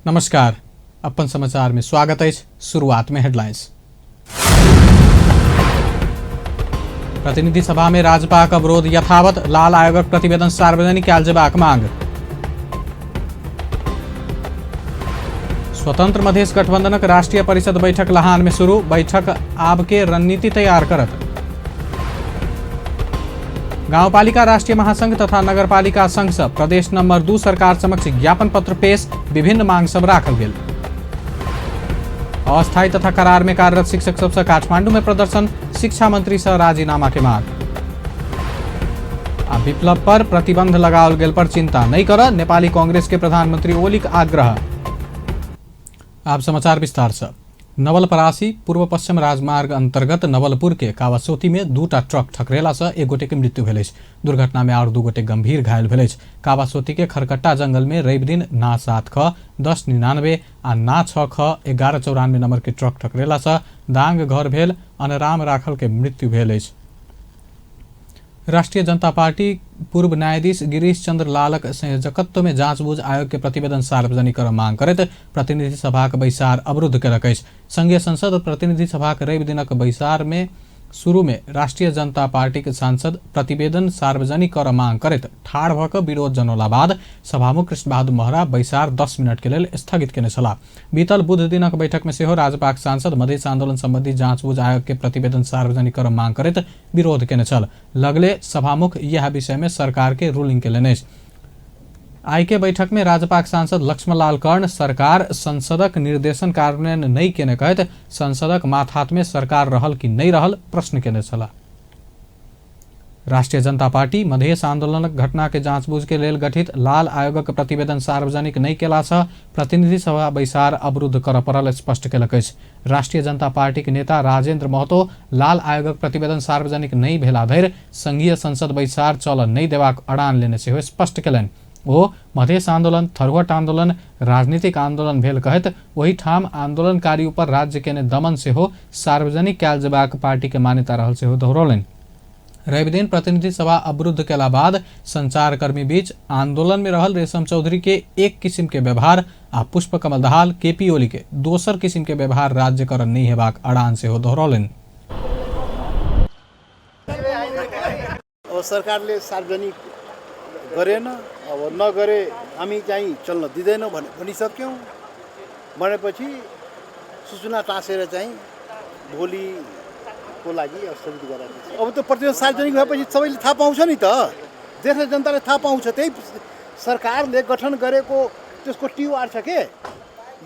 नमस्कार, अपन समाचार में स्वागत है। शुरुआत में हेडलाइंस। प्रतिनिधि सभा में राज्यपाल अवरोध यथावत, लाल आयोगक प्रतिवेदन सार्वजनिक कयल जेबाक मांग। स्वतंत्र मधेश गठबंधनक राष्ट्रीय परिषद बैठक लहान में शुरू, बैठक आब के रणनीति तैयार करत। गाउँपालिका राष्ट्रीय महासंघ तथा नगरपालिका संघ से प्रदेश नंबर 2 सरकार समक्ष ज्ञापन पत्र पेश, विभिन्न मांग सब राखल गेल। अस्थायी तथा करार में कार्यरत शिक्षक सबसे काठमांडू में प्रदर्शन, शिक्षा मंत्री से राजीनामा के मांग। विप्लव पर प्रतिबंध लगाओल गेल पर चिंता नहीं कर, नेपाली कांग्रेस के प्रधानमंत्री ओलीक आग्रह। आप समाचार विस्तार से। नवलपरासी पूर्व पश्चिम राजमार्ग अंतर्गत नवलपुर के कावासोती में 2टा ट्रक ठकरेला से एक गोटे के मृत्यु भेल। दुर्घटना में और 2 गोटे गंभीर घायल भेल। कावासोती के खरकट्टा जंगल में रवि दिन ना 7 ख 1099 आ ना 6 ख 1194 नंबर के ट्रक ठकरेला से दांग घर भेल अनराम राखल के मृत्यु भेल। राष्ट्रीय जनता पार्टी पूर्व न्यायाधीश गिरीश चंद्र लालक संयोजकत्व में जांचबूझ आयोग के प्रतिवेदन सार्वजनिक कर मांग करैत प्रतिनिधि सभा के बैसार अवरुद्ध कयलक अछि। संघीय संसद प्रतिनिधि सभा के रवि दिनक बैसार में शुरू में राष्ट्रीय जनता पार्टी के सांसद प्रतिवेदन सार्वजनिक कर मांग करैत ठाड़ भ क विरोध जनौला बाद सभामुख कृष्ण बहादुर महरा बैसार 10 मिनट के लेल स्थगित केने छलाह। बीतल बुध दिनक बैठक में सेहो राज्यपाल सांसद मधेश आंदोलन संबंधी जांचबूझ आयोग के प्रतिवेदन सार्वजनिक कर मांग करैत विरोध केने छल। लगले सभामुख यह विषय में सरकार के रूलिंग केलनि। आई के बैठक में राज्यपाल सांसद लक्ष्मणलाल कर्ण सरकार संसदक निर्देशन कार्यान्वयन नहीं केने कहत संसदक माथहाथ में सरकार रहल कि नहीं रहल प्रश्न केने छला। राष्ट्रीय जनता पार्टी मधेश आंदोलनक घटना के जांचबूझ के लेल गठित लाल आयोगक प्रतिवेदन सार्वजनिक नहीं केला से प्रतिनिधि सभा बैसार अवरुद्ध कर पड़ल स्पष्ट केलक अछि। राष्ट्रीय जनता पार्टी के नेता राजेंद्र महतो लाल आयोगक प्रतिवेदन सार्वजनिक नहीं भेला धरि संघीय संसद बैसार चल नहीं देबाक अड़ान लेने सेहो स्पष्ट केलनि। ओ मधेश आंदोलन थरवट आंदोलन राजनीतिक आंदोलन भेल कहत वही ठाम आंदोलनकारी पर राज्य के दमन सेहो सार्वजनिक कयल जेबाक पार्टी के मान्यता रहल सेहो दोहरौलनि। रवि दिन प्रतिनिधि सभा अवरुद्ध केला बाद संचारकर्मी बीच आंदोलन में रहल रेशम चौधरी के एक किस्म के व्यवहार आ पुष्प कमल दहाल केपी ओली के दोसर किस्म के व्यवहार राज्य कर नहीं हेबाक अड़ान सेहो दोहरौलनि। सरकारले सार्वजनिक गरेन, अब नगरे हामी चाहिँ चल्न दिँदैनौँ भनिसक्यौँ। भनेपछि सूचना टाँसेर चाहिँ भोलिको लागि स्थगित गराएको छ। अब त प्रतिवेदन सार्वजनिक भएपछि सबैले थाहा पाउँछ नि त, देश र जनताले थाहा पाउँछ। त्यही सरकारले गठन गरेको त्यसको टिओआर छ के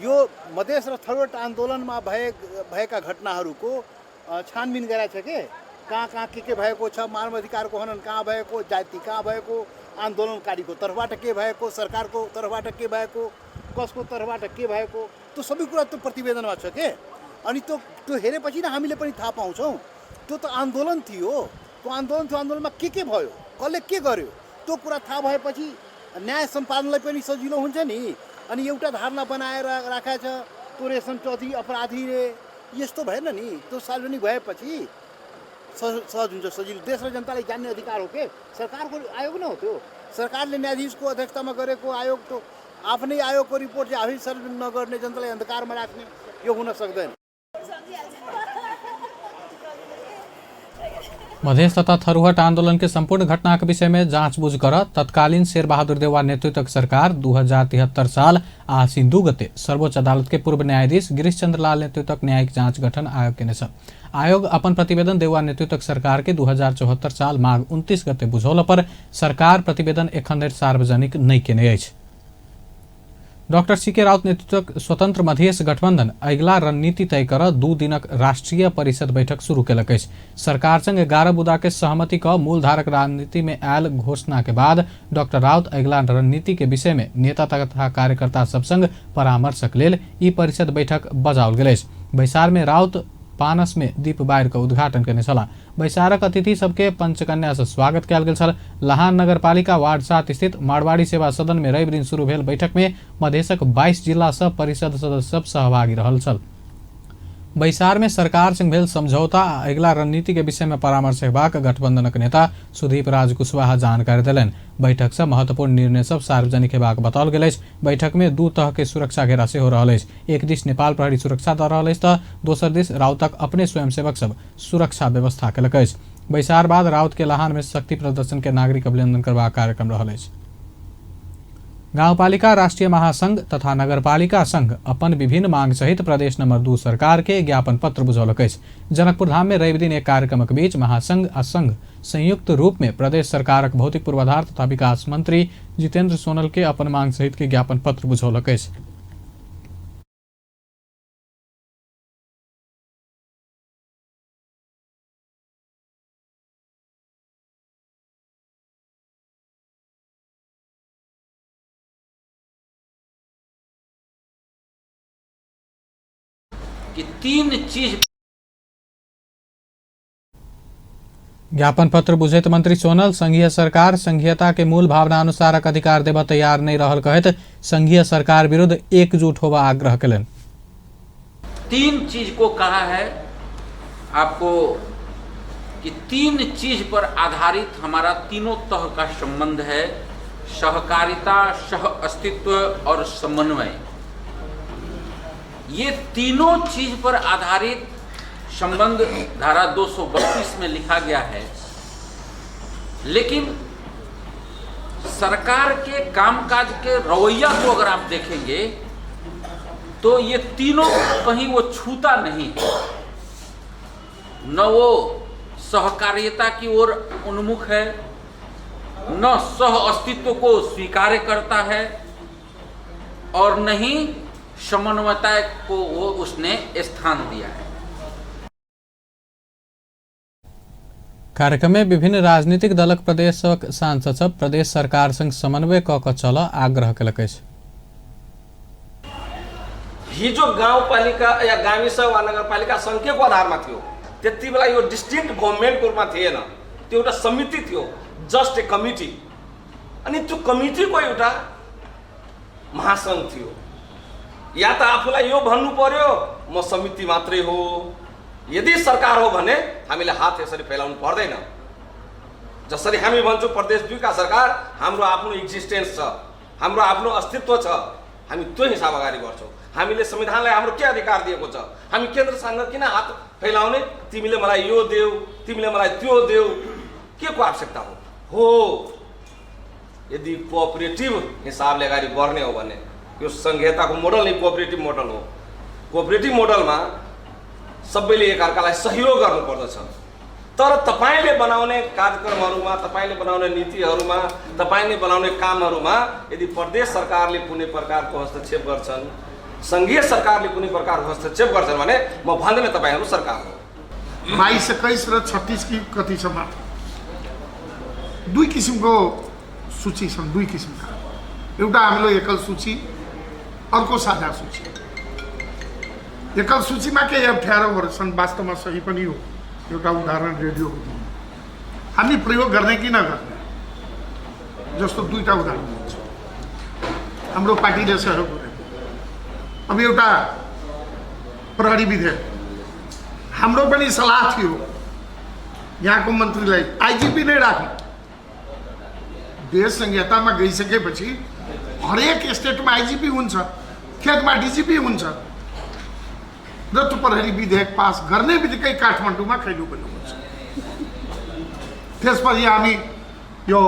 यो मधेस र थरवट आन्दोलनमा भएका घटनाहरूको छानबिन गराएको छ के कहाँ कहाँ के भएको छ, मानवाधिकारको हनन कहाँ भएको, जाति कहाँ भएको, आन्दोलनकारीको तर्फबाट के भएको, सरकारको तर्फबाट के भएको, कसको तर्फबाट के भएको, त्यो सबै कुरा त्यो प्रतिवेदनमा छ के। अनि त्यो हेरेपछि नै हामीले पनि थाहा पाउँछौँ। त्यो त आन्दोलन थियो, त्यो आन्दोलनमा के भयो, कसले के गर्यो, त्यो कुरा थाहा भएपछि न्याय सम्पादनलाई पनि सजिलो हुन्छ नि। अनि एउटा धारणा बनाएर राखेको छ त्यो रेशम चौधरी अपराधीले, यस्तो भएन नि। त्यो सार्वजनिक भएपछि सहज हुन्छ, सजिलो। देश र जनताले जान्ने अधिकार हो के, सरकारको आयोग न हो त्यो। सरकारले न्यायाधीशको अध्यक्षतामा गरेको आयोग त आफ्नै आयोगको रिपोर्ट चाहिँ आफै सार्वजनिक नगर्ने, जनतालाई अन्धकारमा राख्ने, यो हुन सक्दैन। मधेश तथा थरुहट आंदोलन के संपूर्ण घटना के विषय में जांचबूझ कर तत्कालीन शेरबहादुर देउवा नेतृत्वक सरकार 2073 साल आसिन 2 गते सर्वोच्च अदालत के पूर्व न्यायाधीश गिरीश चंद्र लाल नेतृत्वक न्यायिक जांच गठन आयोग केने छ। आयोग अपन प्रतिवेदन देउवा नेतृत्वक सरकार के 2074 साल माघ 29 गते बुझौला पर सरकार प्रतिवेदन एखन धरि सार्वजनिक नहीं केने अछि। डॉक्टर सीके राउत नेतृत्वक स्वतंत्र मधेश गठबंधन अगिला रणनीति तय कर 2 दिनक राष्ट्रीय परिषद बैठक शुरू केलक अछि। सरकार संग 11 बुदा के सहमति क मूलधारक राजनीति में आयल घोषणा के बाद डॉक्टर राउत अगिला रणनीति के विषय में नेता तथा कार्यकर्ता सब संग परामर्शक लेल ई परिषद बैठक बजाओल गेल अछि। बैसार में राउत पानस में दीप बार का उद्घाटन करने छला। बैसारक अतिथि सबके पंचकन्या से स्वागत कयल गेल छल। लहान नगरपालिका वार्ड 7 स्थित मारवाड़ी सेवा सदन में रवि दिन शुरू भेल बैठक में मधेशक 22 जिला से परिषद सदस्य सब सहभागी रहल छल। बैसार में सरकार संग भेल समझौता आ अगिला रणनीति के विषय में परामर्श हेबाक गठबंधनक नेता सुदीप राज कुशवाहा जानकारी देलनि। बैठक से महत्वपूर्ण निर्णय सब सार्वजनिक हेबाक बताओल गेल अछि। बैठक में दू तरह के सुरक्षा घेरा सेहो रहल अछि। एक दिस नेपाल प्रहरी सुरक्षा दऽ रहल अछि तऽ दोसर दिस राउतक अपने स्वयंसेवक सब सुरक्षा व्यवस्था केलक अछि। बैसार बाद राउत के लाहान में शक्ति प्रदर्शन के नागरिक अभिनंदन करबाक कार्यक्रम रहल अछि। गाउँपालिका राष्ट्रिय महासंघ तथा नगरपालिका संघ अपन विभिन्न मांग सहित प्रदेश नंबर 2 सरकार के ज्ञापन पत्र बुझौलक अछि। जनकपुर धाम में रवि दिन एक कार्यक्रमक बीच महासंघ आ संघ संयुक्त रूप में प्रदेश सरकारक भौतिक पूर्वाधार तथा विकास मंत्री जितेंद्र सोनल के अपन मांग सहित के ज्ञापन पत्र बुझौलक अछि। कि 3 चीज ज्ञापन पत्र बुझैत मंत्री सोनल संघीय सरकार संघीयता के मूल भावना अनुसारक अधिकार देबऽ तैयार नहीं रहल कहैत संघीय सरकार विरुद्ध एकजुट होबा आग्रह केलनि। 3 चीज को कहा है आपको कि 3 चीज पर आधारित हमारा तीनों तह का संबंध है: सहकारिता, सह अस्तित्व और समन्वय। ये तीनों चीज पर आधारित संबंध धारा 232 में लिखा गया है। लेकिन सरकार के कामकाज के रवैया को अगर आप देखेंगे तो ये तीनों कहीं वो छूता नहीं है। न वो सहकारिता की ओर उन्मुख है, न सह अस्तित्व को स्वीकार करता है, और न ही समन्वयता को वो उसने स्थान दिया है। कार्यक्रम में विभिन्न राजनीतिक दलक प्रदेशक सांसद सब प्रदेश सरकार संग समन्वय क क चल आग्रह केलक अछि। हिजो गाउँपालिका या गाविस वा नगरपालिका संख्याको आधारमा थियो, त्यति बेला यो डिस्ट्रिक्ट गभर्नमेन्टको रूपमा थिएन, त्यो एउटा समिति थियो, जस्ट ए कमिटी। अनि त्यो कमिटीको एउटा महासंघ थियो। या त आफूलाई यो भन्नु पर्यो म समिति मात्रै हो, यदि सरकार हो भने हामीले हात यसरी फैलाउनु पर्दैन। जसरी हामी भन्छौँ प्रदेश 2 का सरकार, हाम्रो आफ्नो एक्जिस्टेन्स छ, हाम्रो आफ्नो अस्तित्व छ, हामी त्यो हिसाब अगाडि बढ्छौँ। हामीले संविधानलाई हाम्रो के अधिकार दिएको छ? हामी केन्द्रसँग किन हात फैलाउने? तिमीले मलाई यो देऊ, तिमीले मलाई त्यो देऊ, के को आवश्यकता हो? यदि कोअपरेटिभ हिसाबले अगाडि बढ्ने हो भने यो संघीयताको मोडल नै कोअपरेटिभ मोडल हो। कोअपरेटिभ मोडलमा सबैले एकअर्कालाई सहयोग गर्नुपर्दछ। तर तपाईले बनाउने कार्यक्रमहरुमा, तपाईले बनाउने नीतिहरुमा, तपाईले बनाउने कामहरुमा यदि प्रदेश सरकारले कुनै प्रकारको हस्तक्षेप गर्छन्, संघीय सरकारले कुनै प्रकारको हस्तक्षेप गर्छन् भने म भन्दिनँ तपाईहरु सरकार हो। 22, 21 र 36 की कति छ मात्र 2 किसिमको सूची छन्। 2 किसिमका, एउटा हाम्रो एकल सूची, अर्को साझा सूची। एकल सूचीमा केही अप्ठ्यारोहरू छन्, वास्तवमा सही पनि हो। एउटा उदाहरण रेडियो हो, हामी प्रयोग गर्ने कि नगर्ने जस्तो 2टा उदाहरण दिन्छु। हाम्रो पार्टीले सहयोग गरेको अब एउटा प्रहरी विधेयक, हाम्रो पनि सल्लाह थियो यहाँको मन्त्रीलाई आइजिपी नै राख्नु। देश संहितामा गइसकेपछि हरेक स्टेटमा आइजिपी हुन्छ, खेतमा डिजिपी हुन्छ, र त्यो प्रहरी विधेयक पास गर्ने बित्तिकै काठमाडौँमा खैलो पनि हुन्छ। त्यसपछि हामी यो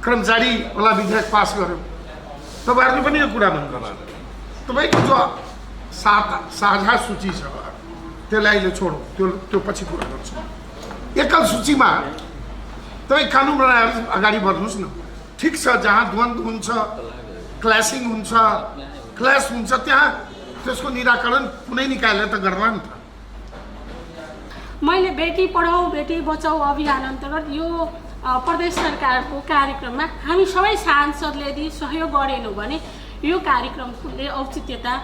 कर्मचारीवाला विधेयक पास गर्यौँ। तपाईँहरूले पनि यो कुरा भन्नुहोला, तपाईँको जो साझा सूची छ त्यसलाई अहिले छोडौँ, त्यो पछि कुरा गर्छौँ। एकल सूचीमा तपाईँ कानुन बनाएर अगाडि बढ्नुहोस् न। ठिक छ, जहाँ द्वन्द्व हुन्छ, क्ल्यासिङ हुन्छ, क्ल्यास हुन्छ, त्यहाँ त्यसको निराकरण कुनै निकायले त गर्ला नि त। मैले बेटी पढाऊ बेटी बचाऊ अभियान अन्तर्गत यो प्रदेश सरकारको कार्यक्रममा हामी सबै सांसदले यदि सहयोग गरेनौँ भने यो कार्यक्रमले औचित्यता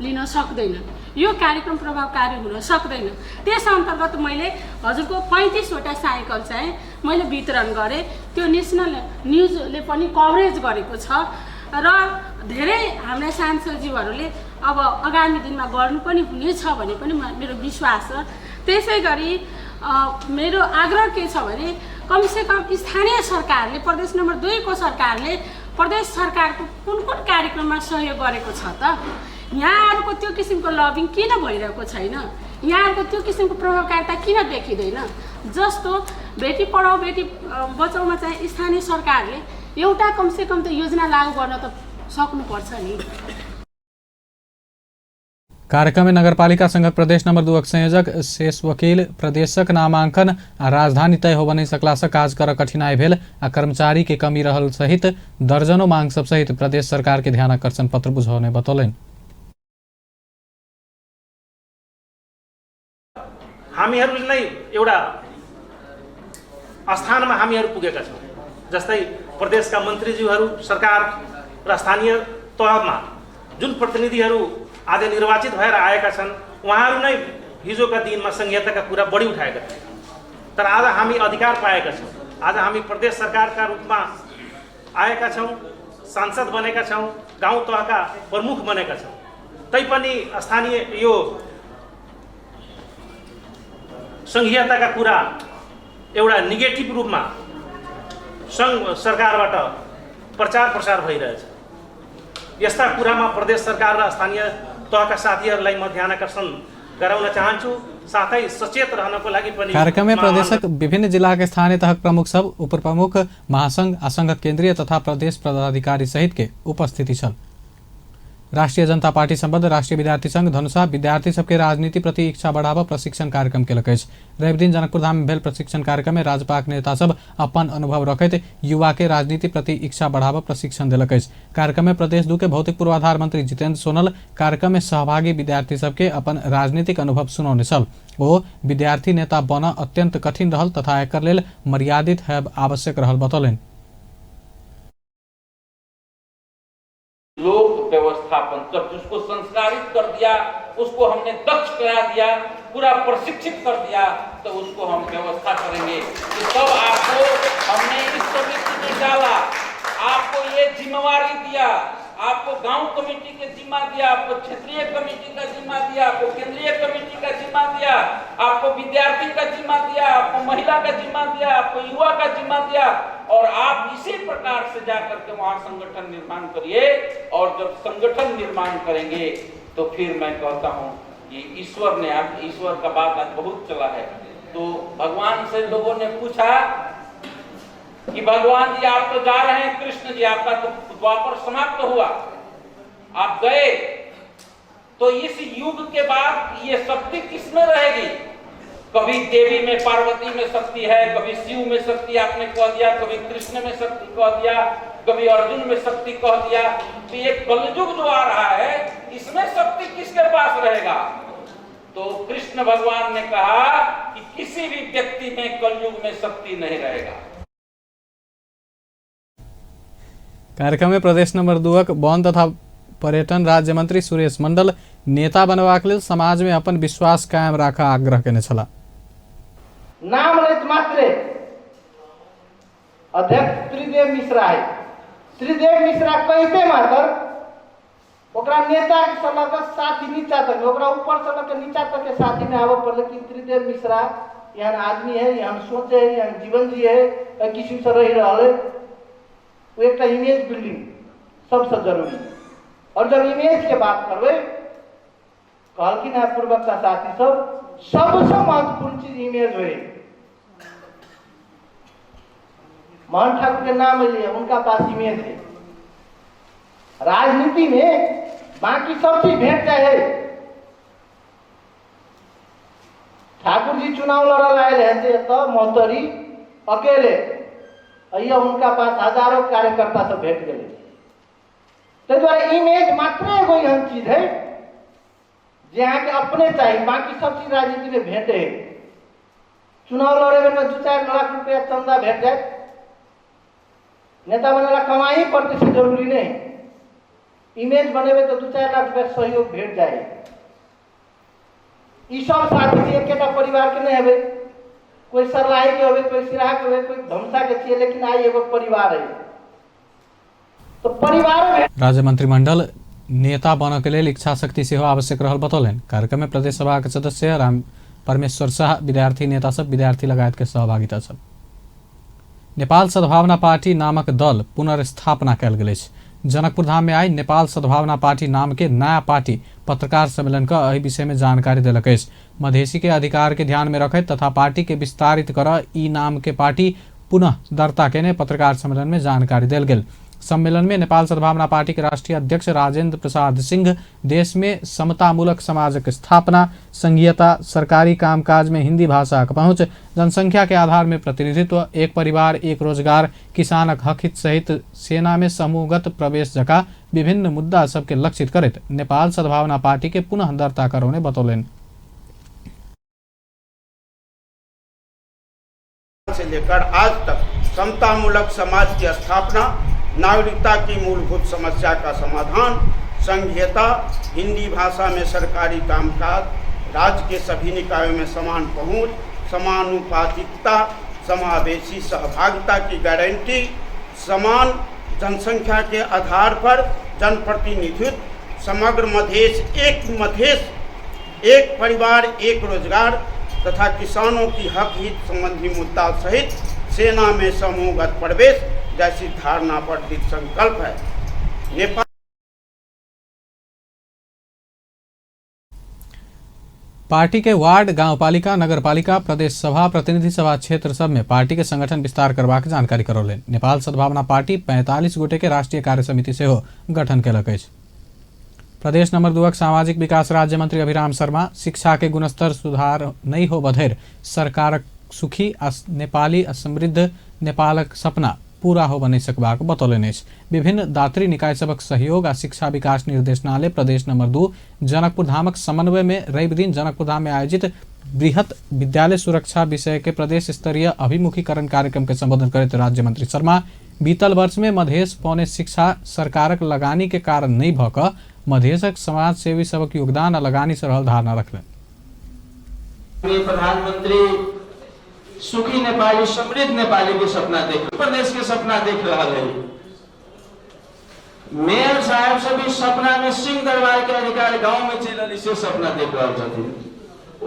लिन सक्दैन, यो कार्यक्रम प्रभावकारी हुन सक्दैन। त्यस अन्तर्गत मैले हजुरको 35 वटा साइकल चाहिँ मैले वितरण गरेँ। त्यो नेसनल न्युजले पनि कभरेज गरेको छ र धेरै हाम्रा सांसदज्यूहरूले अब आगामी दिनमा गर्नु पनि हुनेछ भन्ने पनि मेरो विश्वास छ। त्यसै गरी मेरो आग्रह के छ भने कमसेकम स्थानीय सरकारले प्रदेश नम्बर 2 को सरकारले प्रदेश सरकारको कुन कुन कार्यक्रममा सहयोग गरेको छ त? यहाँहरूको त्यो किसिमको लबिङ किन भइरहेको छैन? यहाँहरूको त्यो किसिमको प्रभावकारिता किन देखिँदैन? जस्तो बेटी पढाऊ बेटी बचाउमा चाहिँ स्थानीय सरकारले एउटा कमसेकम त योजना लागू गर्न त सक्नुपर्छ नि। कार्यक्रम में नगरपालिका संघ प्रदेश नंबर 2 संयोजक शेष वकील प्रदेशक नामांकन आ राजधानी तय हो बनी सकला से काज कर कठिनाई भेल आ कर्मचारी के कमी रहल सहित दर्जनों मांग सब सहित प्रदेश सरकार के ध्यान आकर्षण पत्र बुझाउने बतौलन। हामीहरू नै एउटा स्थानमा हामीहरू पुगेका छौँ। जस्तै प्रदेशका मन्त्रीज्यूहरू सरकार र स्थानीय तहमा जुन प्रतिनिधिहरू आज निर्वाचित भएर आएका छन् उहाँहरू नै हिजोका दिनमा संहिताका कुरा बढी उठाएका थिए। तर आज हामी अधिकार पाएका छौँ। आज हामी प्रदेश सरकारका रूपमा आएका छौँ, सांसद बनेका छौँ, गाउँ तहका प्रमुख बनेका छौँ। तैपनि स्थानीय यो संघीयताका कुरा एउटा नेगेटिभ रूपमा सङ्घ सरकारबाट प्रचार प्रसार भइरहेछ। यस्ता कुरामा प्रदेश सरकार र स्थानीय तहका साथीहरूलाई म ध्यान आकर्षण गराउन चाहन्छु। साथै सचेत रहनको लागि पनि कार्यक्रम में प्रदेशक विभिन्न जिला के स्थानीय तह प्रमुख सब, उप प्रमुख, महासंघ, असंघ केंद्रीय तथा प्रदेश पदाधिकारी सहित के उपस्थिति छल। राष्ट्रीय जनता पार्टी संबद्ध राष्ट्रीय विद्यार्थी संघ धनुषा विद्यार्थी सबके राजनीति प्रति इच्छा बढ़ावा प्रशिक्षण कार्यक्रम के लकैछ। रवि दिन जनकपुर धाम में भेल प्रशिक्षण कार्यक्रम में राजपाक नेता सब अपन अनुभव रखैत युवा के राजनीति प्रति इच्छा बढ़ावा प्रशिक्षण दिलकैछ। कार्यक्रम में प्रदेश 2 के भौतिक पूर्वाधार मंत्री जितेंद्र सोनल कार्यक्रम में सहभागी विद्यार्थी सबके अपन राजनीतिक अनुभव सुनौने छल। वो विद्यार्थी नेता बन अत्यंत कठिन रहल तथा एकर लेल मर्यादित हैब आवश्यक रहल बतौलन। लोक व्यवस्थापन जब जिसको संस्कारित कर दिया, उसको हमने दक्ष करा दिया, पूरा प्रशिक्षित कर दिया, तो उसको हम व्यवस्था करेंगे कि तब आपको हमने इस समिति में डाला, आपको ये जिम्मेवारी दिया, आपको गांव कमेटी के जिम्मा दिया, आपको क्षेत्रीय कमेटी का जिम्मा दिया, आपको केंद्रीय कमेटी का जिम्मा दिया, आपको विद्यार्थी का जिम्मा दिया, आपको महिला का जिम्मा दिया, आपको युवा का जिम्मा दिया, और आप इसी प्रकार से जाकर के वहां संगठन निर्माण करिए। और जब संगठन निर्माण करेंगे तो फिर मैं कहता हूं कि ईश्वर ने, आज ईश्वर का बात आज बहुत चला है, तो भगवान से लोगों ने पूछा कि भगवान जी आप तो जा रहे हैं, कृष्ण जी आपका तो द्वापर समाप्त हुआ, आप गए, तो इस युग के बाद ये शक्ति किसमें रहेगी? कभी देवी में पार्वती में शक्ति है, कभी शिव में शक्ति आपने कह दिया, कभी कृष्ण में शक्ति कह दिया, कभी अर्जुन में शक्ति कह दिया। तो ये कलयुग जो आ रहा है इसमें शक्ति किसके पास रहेगा? तो कृष्ण भगवान ने कहा कि किसी भी व्यक्ति में कलयुग में शक्ति नहीं रहेगा। कार्यक्रम में प्रदेश नंबर 2 वन तथा पर्यटन राज्य मंत्री सुरेश मंडल नेता बनबाक लेल समाज में अपन विश्वास कायम राखा आग्रह केने छला। नाम लैत मात्रे अध्यक्ष त्रिदेव मिश्रा है। त्रिदेव मिश्रा कहते मात्र ओकरा नेता के सलाह का साथी नीचा तक, ओकरा ऊपर से लेकर नीचा तक के साथी में आवे पड़े कि त्रिदेव मिश्रा यहाँ आदमी है, यहाँ सोच है, यहाँ जीवन जी है, किसी से रही रहा है। वो एक इमेज बिल्डिंग सबसे जरूरी। और जब इमेज के बात करवे कहलखिन है पूर्वक साथी सब सबसे महत्वपूर्ण चीज इमेज हुई। मोहन ठाकुर के नाम लिए उनका पास इमेज है। राजनीति में बाकी सब चीज भेंट जाए। ठाकुर जी चुनाव लड़ल आए रहते तो मोहतरी अकेले, अय्या उनका पास हजारों कार्यकर्ता सब भेंट गए। तो द्वारा इमेज मात्र एगो एहन चीज है जहाँ के अपने चाहिए, बाकी सब चीज राजनीति में भेंटे। चुनाव लड़े में 2-4 लाख रुपया चंदा भेंट जाए, नेता बनेला कमाई पड़ते से जरूरी नहीं, इमेज बने तो 2-4 लाख रुपया सहयोग भेंट जाए। ई सब साथी एक परिवार के नहीं है, कोई सरलाही के हो, कोई सिराहा के हो, कोई धमसा के चाहिए, लेकिन आई एगो परिवार है। तो परिवार में राज्य मंत्रिमंडल नेता बनके लेल इच्छा शक्ति सेहो आवश्यक रहल बतौलनि। कार्यक्रम में प्रदेश सभा के सदस्य राम परमेश्वर शाह, विद्यार्थी नेता सब, विद्यार्थी लगायत के सहभागिता सब। नेपाल सद्भावना पार्टी नामक दल पुनर्स्थापना कयल गेल अछि। जनकपुर धाम में आई नेपाल सद्भावना पार्टी नाम के नया पार्टी पत्रकार सम्मेलन का एहि विषय में जानकारी देलक अछि। मधेसी के अधिकार के ध्यान में रखैत तथा पार्टी के विस्तारित कर ई नाम के पार्टी पुनः दर्ता केने पत्रकार सम्मेलन में जानकारी देल गेल। सम्मेलन में नेपाल सद्भावना पार्टी के राष्ट्रीय अध्यक्ष राजेंद्र प्रसाद सिंह देश में समतामूलक समाजक स्थापना, संघीयता, सरकारी कामकाज में हिंदी भाषा का पहुंच, जनसंख्या के आधार में प्रतिनिधित्व, एक परिवार एक रोजगार, किसानक हक हित सहित सेना में समूहगत प्रवेश जका विभिन्न मुद्दा सबके लक्षित करैत नेपाल सद्भावना पार्टी के पुनः दर्ता करौने बतौलनि। से लेकर आज तक समतामूलक समाज की स्थापना, नागरिकता की मूलभूत समस्या का समाधान, संघीयता, हिंदी भाषा में सरकारी कामकाज, राज्य के सभी निकायों में समान पहुंच, समानुपातिकता, समावेशी सहभागिता की गारंटी, समान जनसंख्या के आधार पर जनप्रतिनिधित्व, समग्र मधेश, एक परिवार एक रोजगार तथा किसानों की हक हित संबंधी मुद्दा सहित सेना में समूहगत प्रवेश जैसी धारणा पर दृढ़ संकल्प है। नेपाल पार्टी के वार्ड, गांवपालिका, नगरपालिका, प्रदेश सभा, प्रतिनिधि सभा क्षेत्र सब में पार्टी के संगठन विस्तार करबाक जानकारी करौलनि। नेपाल सद्भावना पार्टी 45 गोटे के राष्ट्रीय कार्य समिति सेहो गठन केलक अछि। प्रदेश नंबर 2 सामाजिक विकास राज्य मंत्री अभिराम शर्मा शिक्षा के गुणस्तर सुधार नहीं हो बधैर सरकारक सुखी नेपाली समृद्ध नेपालक सपना पूरा हो बनै सकबाक बतौलनि अछि। विभिन्न दात्री निकाय सबक सहयोग आ शिक्षा विकास निर्देशनालय प्रदेश नंबर 2 जनकपुर धामक समन्वय में रवि दिन जनकपुर धाम में आयोजित बृहत विद्यालय सुरक्षा विषय के प्रदेश स्तरीय अभिमुखीकरण कार्यक्रम के संबोधन करते राज्य मंत्री शर्मा बीतल वर्ष में मधेश पौने शिक्षा सरकारक लगानी के कारण नहीं भ क मधेशक समाज सेवी सबक योगदान आ लगानी से रहल धारणा रखलनि। प्रधानमंत्री सुखी नेपाली समृद्ध नेपाली के सपना देख प्रदेश के सपना देख रहा है। मेयर साहब सभी सपना में सिंह दरबार के अधिकार गांव में चल से सपना देख रहा थे।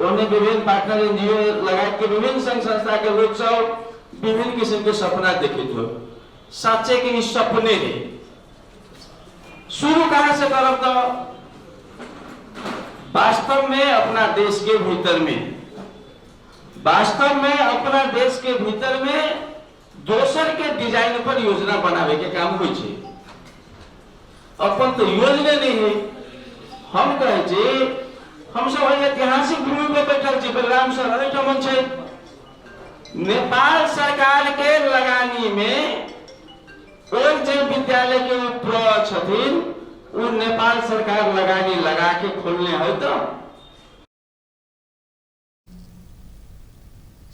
उन्हें विभिन्न पार्टनर एनजीओ लगा के विभिन्न संघ संस्था के लोग सब विभिन्न किस्म के सपना देखे थे। सच्चे के इस सपने ने शुरू कहां से करब तो वास्तव में अपना देश के भीतर में अपना देश के भीतर में दोसर के डिजाइन पर योजना बनावे के काम होई छे। अपन तो योजना नहीं है। हम कहे छे हम सब ऐतिहासिक भूमि पे बैठल छी। बलराम सर ऐठमन छे नेपाल सरकार के लगानी में एक जे विद्यालय के उपलब्ध छथिन वो नेपाल सरकार लगानी लगा के खोलने है। तो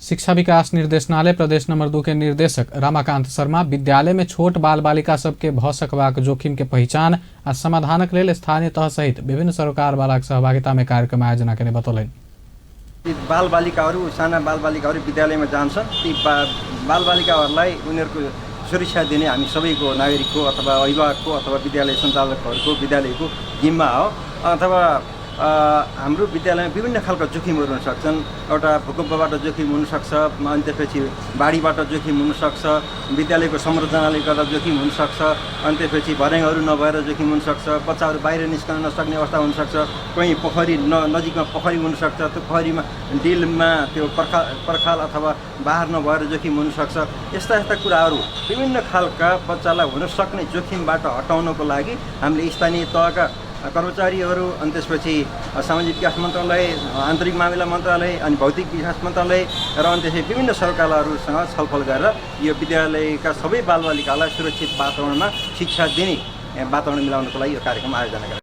शिक्षा विकास निर्देशनालय प्रदेश नंबर 2 के निर्देशक रमाकांत शर्मा विद्यालय में छोट बाल बालिका सबके भ सकबाक जोखिम के पहचान आ समाधानक लेल स्थानीय तह सहित विभिन्न सरकार वालाक सहभागिता में कार्यक्रम आयोजना करने बतौलनि। बाल बालिकाहरू साना बाल बालिकाहरू विद्यालयमा जान्छन्। ती बाल बालिकाहरूलाई उनीहरूको सुरक्षा दिने हामी सबैको नागरिकको अथवा अभिभावकको अथवा विद्यालय सञ्चालकहरूको विद्यालयको जिम्मा हो। अथवा हाम्रो विद्यालयमा विभिन्न खालका जोखिमहरू हुन सक्छन्। एउटा भूकम्पबाट जोखिम हुनसक्छ, अनि त्यसपछि बाढीबाट जोखिम हुनसक्छ, विद्यालयको संरचनाले गर्दा जोखिम हुनसक्छ, अनि त्यसपछि भर्याङहरू नभएर जोखिम हुनसक्छ, बच्चाहरू बाहिर निस्कन नसक्ने अवस्था हुनसक्छ, कहीँ पोखरी नजिकमा पोखरी हुनसक्छ, त्यो पोखरीमा डिलमा त्यो पर्खाल अथवा बाहर नभएर जोखिम हुनसक्छ। यस्ता कुराहरू विभिन्न खालका बच्चालाई हुन सक्ने जोखिमबाट हटाउनको लागि हामीले स्थानीय तहका कर्मचारीहरू अनि त्यसपछि सामाजिक विकास मन्त्रालय, आन्तरिक मामिला मन्त्रालय अनि भौतिक विकास मन्त्रालय र अनि त्यसपछि विभिन्न सरकारहरूसँग छलफल गरेर यो विद्यालयका सबै बालबालिकालाई सुरक्षित वातावरणमा शिक्षा दिने वातावरण मिलाउनको लागि यो कार्यक्रम आयोजना गरेको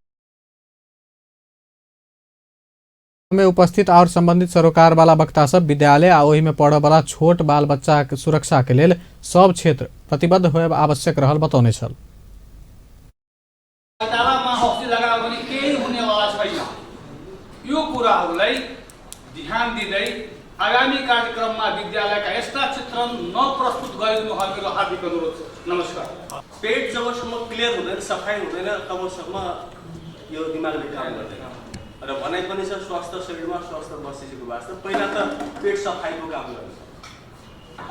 में उपस्थित और संबंधित सरोकार वाला वक्ता सब विद्यालय आ ओहि में पढ़े वाला छोट बाल बच्चा के सुरक्षा के लेल सब क्षेत्र प्रतिबद्ध होय आवश्यक रहल बतौने छल। यो कुराहरूलाई ध्यान दिँदै आगामी कार्यक्रममा विद्यालयका यस्ता क्षेत्र नप्रस्तुत गरिदिनु मेरो हार्दिक अनुरोध छ। नमस्कार। पेट जबसम्म क्लियर हुँदैन, सफाई हुँदैन, तबसम्म यो दिमागले काम गर्दैन र भनाइ पनि छ स्वास्थ्य शरीरमा स्वास्थ्य मस्तिष्कको वास्ता पहिला त पेट सफाइको काम गर्नु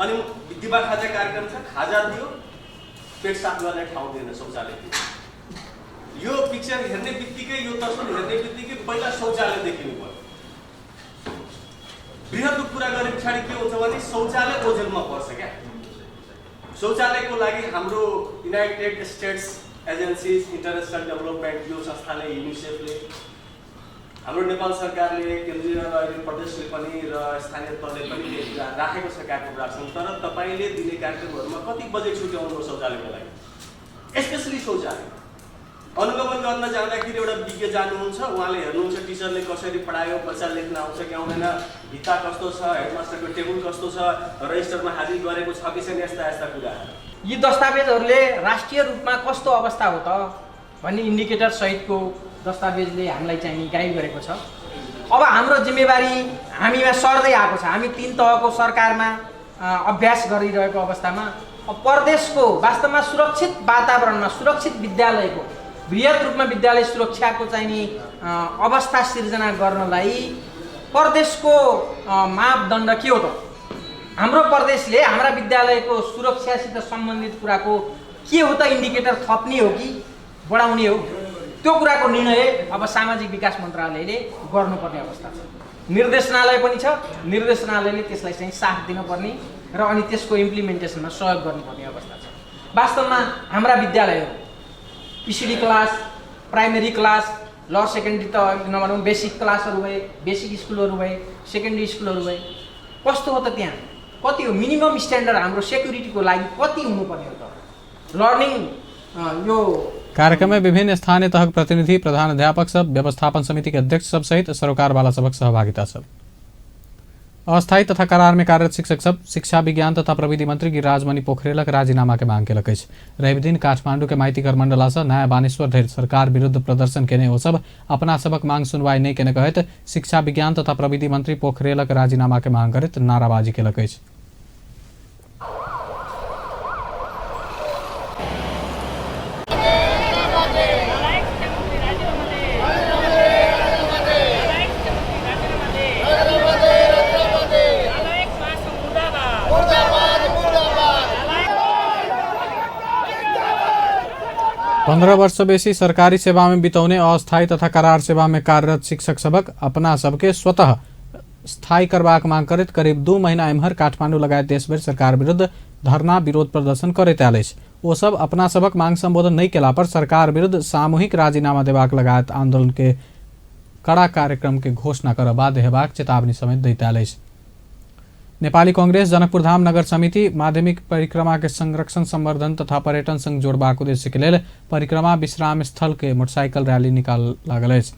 अनि दिवा खाजा कार्यक्रम छ खाजा दियो पेट साफ गर्ने ठाउँ दिएन शौचालय दियो यो पिक्चर हेर्ने बित्तिकै यो तस्बिर हेर्ने बित्तिकै पहिला शौचालय देखिनु पर्यो बृहत्को कुरा गरे पछाडि के हुन्छ भने शौचालय ओझेलमा पर्छ क्या शौचालयको लागि हाम्रो United states agencies international development यो संस्थाले युनिसेफले हाम्रो नेपाल सरकारले केन्द्रीय र प्रदेशले पनि र स्थानीय तहले पनि राखेको छ कार्यक्रम तर तपाईँले दिने कार्यक्रमहरूमा कति बजेट छुट्याउनु शौचालयको लागि स्पेसली शौचालय अनुगमन गर्न जाँदाखेरि एउटा विज्ञ जानुहुन्छ उहाँले हेर्नुहुन्छ टिचरले कसरी पढायो बच्चा लेख्न आउँछ कि आउँदैन भित्ता कस्तो छ हेडमास्टरको टेबल कस्तो छ रजिस्टरमा हाजिर गरेको छ कि छैन यस्ता यस्ता कुराहरू यी दस्तावेजहरूले राष्ट्रिय रूपमा कस्तो अवस्था हो त भन्ने इन्डिकेटर सहितको दस्तावेजले हामीलाई चाहिँ गाइड गरेको छ अब हाम्रो जिम्मेवारी हामीमा सर्दै आएको छ हामी 3 तहको सरकारमा अभ्यास गरिरहेको अवस्थामा प्रदेशको वास्तवमा सुरक्षित वातावरणमा सुरक्षित विद्यालयको बृहत रूपमा विद्यालय सुरक्षाको चाहिँ नि अवस्था सिर्जना गर्नलाई प्रदेशको मापदण्ड के हो त हाम्रो प्रदेशले हाम्रा विद्यालयको सुरक्षासित सम्बन्धित कुराको के हो त इन्डिकेटर थप्ने हो कि बढाउने हो त्यो कुराको निर्णय अब सामाजिक विकास मन्त्रालयले गर्नुपर्ने अवस्था छ निर्देशनालय पनि छ निर्देशनालयले त्यसलाई चाहिँ साथ दिनुपर्ने र अनि त्यसको इम्प्लिमेन्टेसनमा सहयोग गर्नुपर्ने अवस्था छ वास्तवमा हाम्रा विद्यालयहरू PCD class primary class lower secondary त नभनौँ बेसिक क्लासहरू भए बेसिक स्कुलहरू भए सेकेन्डरी स्कुलहरू भए कस्तो हो त त्यहाँ कति हो मिनिमम स्ट्यान्डर्ड हाम्रो सेक्युरिटीको लागि कति हुनुपर्ने हो त लर्निङ यो कार्यक्रम में विभिन्न स्थानीय तहक प्रतिनिधि प्रधान अध्यापक सब व्यवस्थापन समिति के अध्यक्ष सब सहित सरोकार वाला सबक सहभागिता सब अस्थायी तथा करार में कार्यरत शिक्षक सब शिक्षा विज्ञान तथा प्रविधि मंत्री गिरिराज मणि पोखरेलक राजीनामा के मांग केलक अछि। रवि दिन काठमांडू के माइतीकर मंडला से नया बानेश्वर धरि सरकार विरुद्ध प्रदर्शन केने ओ सब अपना सबक मांग सुनवाई नहीं केने कहत शिक्षा विज्ञान तथा प्रविधि मंत्री पोखरेलक राजीनामा के मांग करत नाराबाजी केलक अछि। पंद्रह वर्ष से बेसी सरकारी सेवा में बिताउने अस्थायी तथा करार सेवा में कार्यरत शिक्षक सबक अपना सबके स्वतः स्थायी करबाक मांग करैत करीब 2 महीना एम्हर काठमांडू लगायत देशभर सरकार विरुद्ध धरना विरोध प्रदर्शन करैत आयल अछि। ओ सब अपना सबक मांग संबोधन नहीं केला पर सरकार विरुद्ध सामूहिक राजीनामा देबाक लगायत आंदोलन के कड़ा कार्यक्रम के घोषणा कर बाध्य हेबाक चेतावनी समेत दैत आयल अछि। नेपाली कांग्रेस जनकपुर धाम नगर समिति माध्यमिक परिक्रमा के संरक्षण संवर्धन तथा पर्यटन संग जोड़बाक उद्देश्य के लेल परिक्रमा विश्राम स्थल के मोटरसाइकिल रैली निकाल लागल अछि।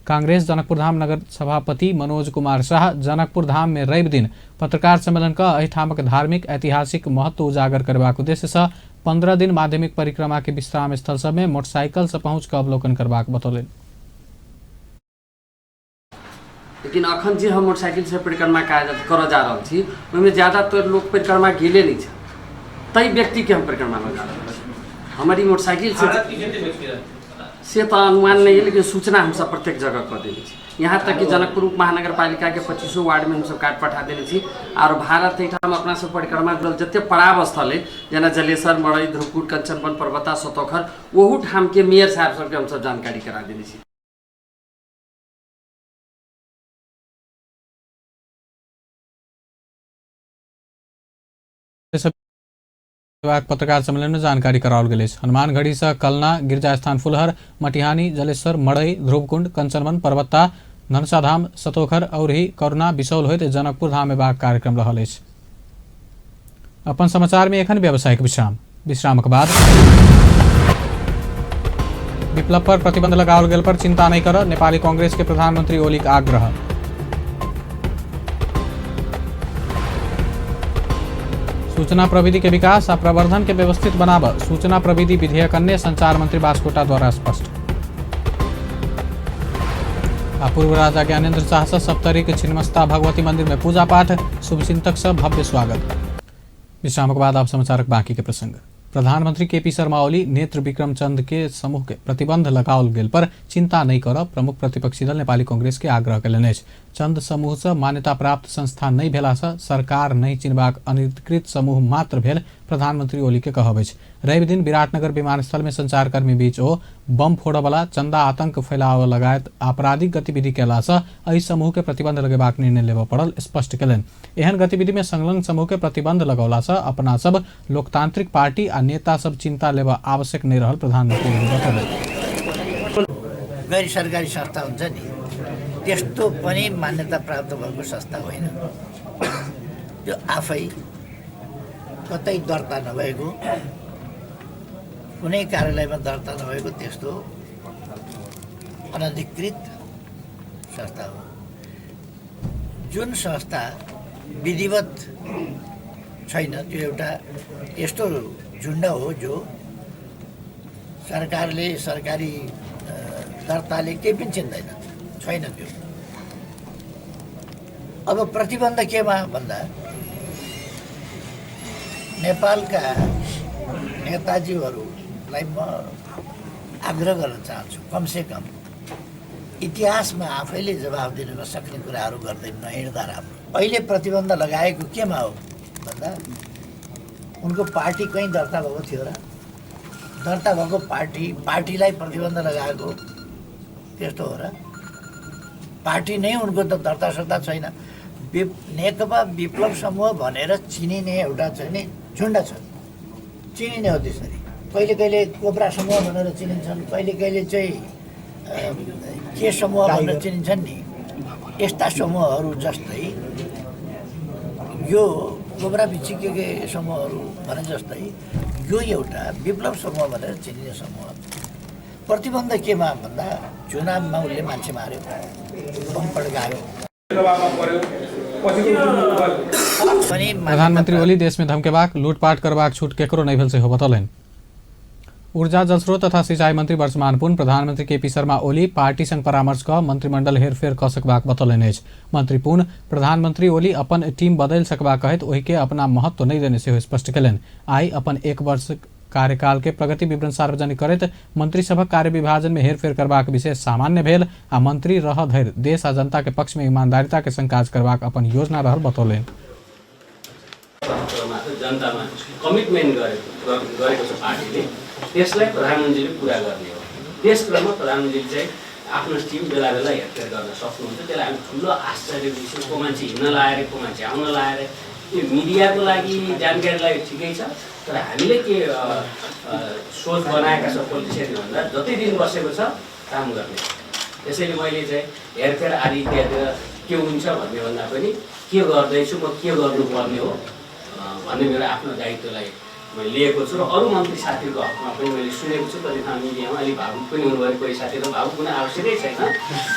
कांग्रेस जनकपुर धाम नगर सभापति मनोज कुमार शाह जनकपुर धाम में रवि दिन पत्रकार सम्मेलन का एहिठामक धार्मिक ऐतिहासिक महत्व उजागर करबाक उद्देश्य से 15 दिन माध्यमिक परिक्रमा के विश्राम स्थल सब में मोटरसाइकिल से पहुंच कर अवलोकन करबाक बतौलन। लेकिन अखन जे हम मोटरसाइकिल से परिक्रमा कर जा रहा थी उसमें ज़्यादातर लोग परिक्रमा गेले नहीं तई व्यक्ति के हम परिक्रमा में जा रहे हमारी मोटरसाइकिल से तो अनुमान नहीं है लेकिन सूचना हम सब प्रत्येक जगह कर देनी यहाँ तक कि जनकपुर उप महानगर पालिका के 25 वार्ड में हम सब काट पठा देनी और भारत हम अपना सब परिक्रमा जते पड़ाव स्थल है जना जलेसर मड़ई ध्रुवकूट कंचनवन पर्वता सतोखर वहू ठाम के मेयर साहब सबके हम सब जानकारी करा देनी। पत्रकार सम्मेलन में जानकारी कराओल गेल। हनुमानगढ़ी से कलना गिरजा स्थान फुलहर मटिहानी जलेश्वर मड़ई ध्रुवकुंड कंचनवन पर्वता धनसाधाम सतोखर और ही करुणा बिसौल होते जनकपुर धाम में बाग कार्यक्रम रहल अछि। अपन समाचार में एखन व्यावसायिक विश्रामक बाद विप्लव पर प्रतिबंध लगाओल गेल पर चिंता नहीं कर नेपाली कांग्रेस के प्रधानमंत्री ओलीक आग्रह। सूचना प्रविधि के विकास आ प्रवर्धन के व्यवस्थित बनाब सूचना प्रविधि विधेयक अन्य संचार मंत्री बास्कोटा द्वारा स्पष्ट। पूर्व राजा ज्ञानेन्द्र शाह से सप्तरी के छिन्नमस्ता भगवती मंदिर में पूजा पाठ शुभचिंतक से भव्य स्वागत। विश्राम के बाद आप समाचार बाकी के प्रसंग। प्रधानमंत्री केपी शर्मा ओली नेत्र विक्रम चंद के समूह के प्रतिबंध लगाओल गेल पर चिंता नहीं कर प्रमुख प्रतिपक्षी दल नेपाली कांग्रेस के आग्रह कयलनि अछि। चंद समूह से मान्यता प्राप्त संस्थान नहीं भेला से सरकार नहीं चिनबाक अनधिकृत समूह मात्र भेल प्रधानमंत्री ओली के कहब अछि। रवि दिन विराटनगर विमानस्थल में संचारकर्मी बीच ओ बम फोड़वाला चंदा आतंक फैलाव लगायत आपराधिक गतिविधि कयला से एहि समूह के प्रतिबंध लगेबाक निर्णय लेबऽ पड़ल स्पष्ट कयलनि। एहन गतिविधि में संलग्न समूह के प्रतिबंध लगौला से अपना सब लोकतांत्रिक पार्टी आ नेता सब चिंता लेबऽ आवश्यक नहीं रहल प्रधानमंत्री बताउनु। गैर सरकारी संस्था हुन्छ नि त्यस्तो पनि मान्यता प्राप्त भएको संस्था होइन। त्यो आफै कतै दर्ता नभएको कुनै कार्यालयमा दर्ता नभएको त्यस्तो अनधिकृत संस्था हो। जुन संस्था विधिवत छैन त्यो एउटा यस्तो झुन्ड हो जो सरकारले सरकारी दर्ताले केही पनि चिन्दैन छैन त्यो। अब प्रतिबन्ध केमा भन्दा नेपालका नेताजीहरूलाई म आग्रह गर्न चाहन्छु कमसे कम इतिहासमा आफैले जवाफ दिन नसक्ने कुराहरू गर्दै नहिँड्दा राम्रो। अहिले प्रतिबन्ध लगाएको केमा हो भन्दा उनको पार्टी कहीँ दर्ता भएको थियो र दर्ता भएको पार्टीलाई प्रतिबन्ध लगाएको त्यस्तो हो र। पार्टी नै उनको त दर्ता सर्ता छैन। नेकपा विप्लव समूह भनेर चिनिने एउटा चाहिँ नि झुन्ड छ चिनिने हो। त्यसरी कहिले कहिले कोब्रा समूह भनेर चिनिन्छन् कहिले कहिले चाहिँ के समूह भनेर चिनिन्छन् नि। यस्ता समूहहरू जस्तै यो कोब्रा बिची के समूहहरू भने जस्तै यो एउटा विप्लव समूह भनेर चिनिने समूह। प्रतिबन्ध केमा भन्दा चुनावमा उसले मान्छे मार्यो बम पड्कायो। प्रधानमंत्री ओली देश में धमकेबाक लूटपाट करबाक छूट केकरो नहीं भेल सेहो बतौलनि। ऊर्जा जलस्रोत तथा सिंचाई मंत्री वर्षमान पुन प्रधानमंत्री केपी शर्मा ओली पार्टी संग परामर्श क मंत्रिमंडल हेरफेर क सकबाक बतौलनि अछि। मंत्री पुन प्रधानमंत्री ओली अपन टीम बदल सकबा कहैत ओहि के अपना महत्व नहीं देने सेहो स्पष्ट कयलनि। आई अपन 1 वर्ष कार्यकाल के प्रगति विवरण सार्वजनिक करैत मंत्रीसभक कार्य विभाजन में हेरफेर करबाक विषय सामान्य भेल आ मंत्री रह धरि देश आ जनता के पक्ष में ईमानदारिता के संग काज करबाक अपन योजना रहल बतौलनि। जनतामा कमिटमेन्ट गरेको छ पार्टीले त्यसलाई प्रधानमन्त्रीले पुरा गर्ने हो। त्यस क्रममा प्रधानमन्त्रीले चाहिँ आफ्नो टिम बेला बेला हेरफेर गर्न सक्नुहुन्छ। त्यसलाई हामी ठुलो आश्चर्य विषय को मान्छे हिँड्न लाएर को मान्छे आउन लाएर यो मिडियाको लागि जानकारीलाई ठिकै छ तर हामीले के सोच बनाएका छौँ पोलिटिसियनले भन्दा जति दिन बसेको छ काम गर्ने। त्यसैले मैले चाहिँ हेरफेर आदि इत्यादितिर के हुन्छ भन्ने भन्दा पनि के गर्दैछु म के गर्नुपर्ने हो भन्ने मेरो आफ्नो दायित्वलाई मैले लिएको छु र अरू मन्त्री साथीहरूको हकमा पनि मैले सुनेको छु। कति ठाउँ मिडियामा अलिक भावुक पनि हुनुभयो कोही साथीहरू भावुक हुन आवश्यकै छैन।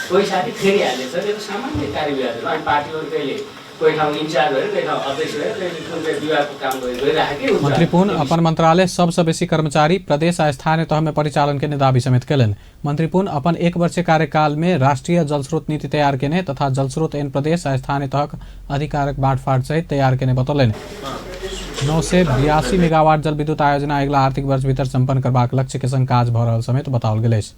कोही साथी फेरिहालेछ यो सामान्य कार्यविधाहरू अनि पार्टीहरू कहिले कोही ठाउँ इन्चार्ज भएर कोही ठाउँ अध्यक्ष भएर कहिले विभागको काम गरिराखेकै हुन्छ। मंत्री पुन अपन मंत्रालय सबसे बेसी कर्मचारी प्रदेश आ स्थानीय तह में परिचालन के दावी समेत कयलनि। मंत्री पुन अपन 1 वर्षीय कार्यकाल में राष्ट्रीय जलस्रोत नीति तैयार केने तथा जलस्रोत एन प्रदेश आ स्थानीय तहक अधिकारक बाँडफाँड सहित तैयार केने बतौलनि। 982 मेगावाट जल विद्युत आयोजना अगिला आर्थिक वर्ष भीतर संपन्न करबाक लक्ष्य के संग काज भ रहल समेत बताओल गेल अछि।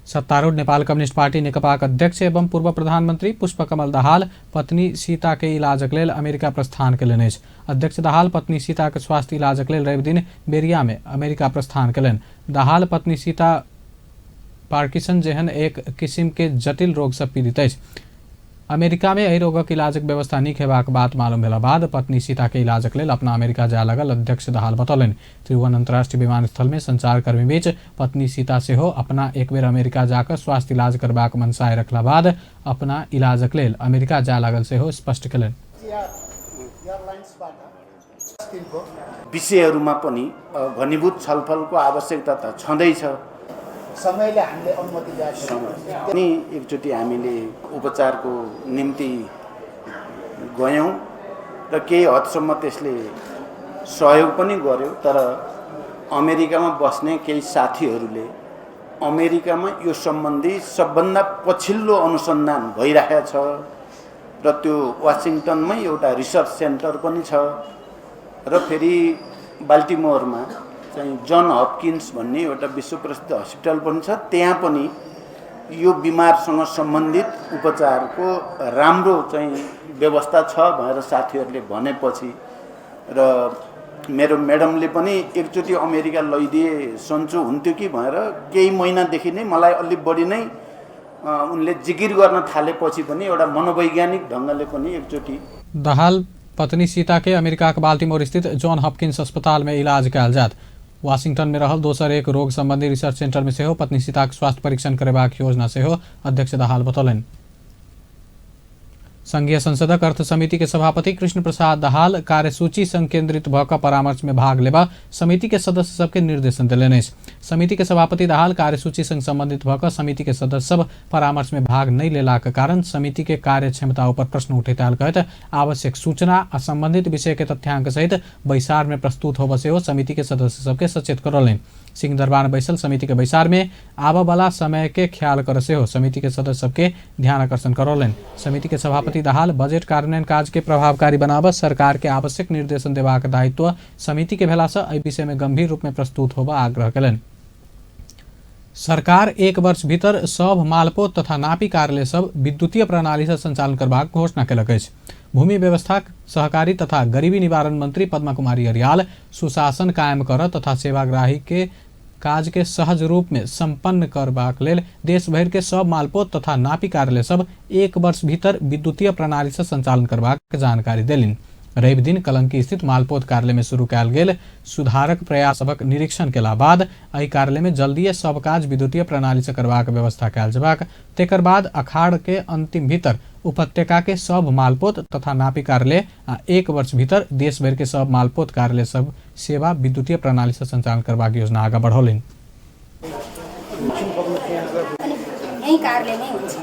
सत्तारूढ़ नेपाल कम्युनिस्ट पार्टी नेकपाक अध्यक्ष एवं पूर्व प्रधानमंत्री पुष्पकमल दाहाल पत्नी सीता के इलाजक लेल अमेरिका प्रस्थान कयलनि अछि। अध्यक्ष दाहाल पत्नी सीता के स्वास्थ्य इलाजक लेल रवि दिन बेरिया में अमेरिका प्रस्थान कयलनि। दाहाल पत्नी सीता पार्किंसन जेहन एक किस्म के जटिल रोग से पीड़ित अछि। अमेरिका में एहि रोगक इलाजक व्यवस्था नीक हेबाक बात मालूम भेला बाद पत्नी सीता के इलाजक लेल अपना अमेरिका जाय लगल अध्यक्ष दाहाल बतौलनि। त्रिभुवन अंतर्राष्ट्रीय विमानस्थल में संचारकर्मी बीच पत्नी सीता सेहो अपना एक बेर अमेरिका जाकर स्वास्थ्य इलाज करबाक मनसाय रखला बाद अपना इलाजक लेल अमेरिका जाय लागल सेहो स्पष्ट कयलनि। विषयहरूमा पनि घनीभूत छलफलको आवश्यकता त छँदैछ। समयले हामीले अनुमति दिएको अनि एकचोटि हामीले उपचारको निम्ति गयौँ र केही हदसम्म त्यसले सहयोग पनि गर्यो। तर अमेरिकामा बस्ने केही साथीहरूले अमेरिकामा यो सम्बन्धी सबभन्दा पछिल्लो अनुसन्धान भइरहेको छ र त्यो वाशिङटनमै एउटा रिसर्च सेन्टर पनि छ र फेरि बाल्टिमोरमा चाहिँ जन हपकिन्स भन्ने एउटा विश्वप्रसिद्ध हस्पिटल पनि छ। त्यहाँ पनि यो बिमारसँग सम्बन्धित उपचारको राम्रो चाहिँ व्यवस्था छ भनेर साथीहरूले भनेपछि र मेरो म्याडमले पनि एकचोटि अमेरिका लैदिए सन्चो हुन्थ्यो कि भनेर केही महिनादेखि नै मलाई अलि बढी नै उनले जिकिर गर्न थालेपछि पनि एउटा मनोवैज्ञानिक ढङ्गले पनि एकचोटि दाहाल पत्नी सीता के अमेरिका के बाल्टीमोर स्थित जॉन हॉपकिंस अस्पताल में इलाज कयल जात। वाशिंगटन में रहल दोसर एक रोग संबंधी रिसर्च सेंटर में सेहो पत्नी सीता के स्वास्थ्य परीक्षण करेबाक योजना सेहो अध्यक्ष दाहाल बतौलनि। संघीय संसदक अर्थ समिति के सभापति कृष्ण प्रसाद दाहाल कार्यसूची संकेंद्रित भऽ कऽ परामर्श में भाग लेबा समिति के सदस्य सबके निर्देशन देलनि। समिति के सभापति दाहाल कार्यसूची संग संबंधित भऽ कऽ समिति के सदस्य सब परामर्श में भाग नहीं लेलाक कारण समिति के कार्य क्षमता पर प्रश्न उठैत आयल कहैत आवश्यक सूचना आ संबंधित विषय के तथ्यांक सहित बैसार में प्रस्तुत होबऽ सेहो समिति के सदस्य सबके सचेत करौलनि। सिंहदरबार में बैसल समिति के बैसार में आबऽ वाला समय के ख्याल कर सेहो समिति के सदस्य सबके ध्यान आकर्षण करौलनि। समिति के सभापति दाहाल बजेट कार्यान्वयन काज के प्रभावकारी बनाबऽ सरकार के आवश्यक निर्देशन देबाक दायित्व समिति के भेला सँ एहि विषय में गंभीर रूप में प्रस्तुत होबऽ आग्रह केलनि। सरकार 1 वर्ष भीतर सब मालपोत तथा नापी कार्यालय सब विद्युतीय प्रणाली से संचालन करबाक घोषणा केलक अछि। भूमि व्यवस्था सहकारी तथा गरीबी निवारण मंत्री पद्मा कुमारी अरियाल सुशासन कायम कर तथा सेवाग्राही के काज के सहज रूप में संपन्न करबाक लेल देश भर के सब मालपोत तथा नापी कार्यालय सब 1 वर्ष भीतर विद्युतीय प्रणाली से संचालन करबाक जानकारी देलिन। रवि दिन कलंकी स्थित मालपोत कार्यालय में शुरू कयल गेल सुधारक प्रयास सबक निरीक्षण केला बाद एहि कार्यालय में जल्दीए सब काज विद्युतीय प्रणाली से करबाक व्यवस्था कयल जेबाक तेकर बाद अखाड़ के अंतिम भीतर उपत्यका के सब मालपोत तथा नापी कार्यालय 1 वर्ष भीतर देश भर के सब मालपोत कार्यालय सब सेवा विद्युतीय प्रणाली से संचालन करबाक योजना आगा बढ़ौलनि। यही कार्यालय नै हुन्छ,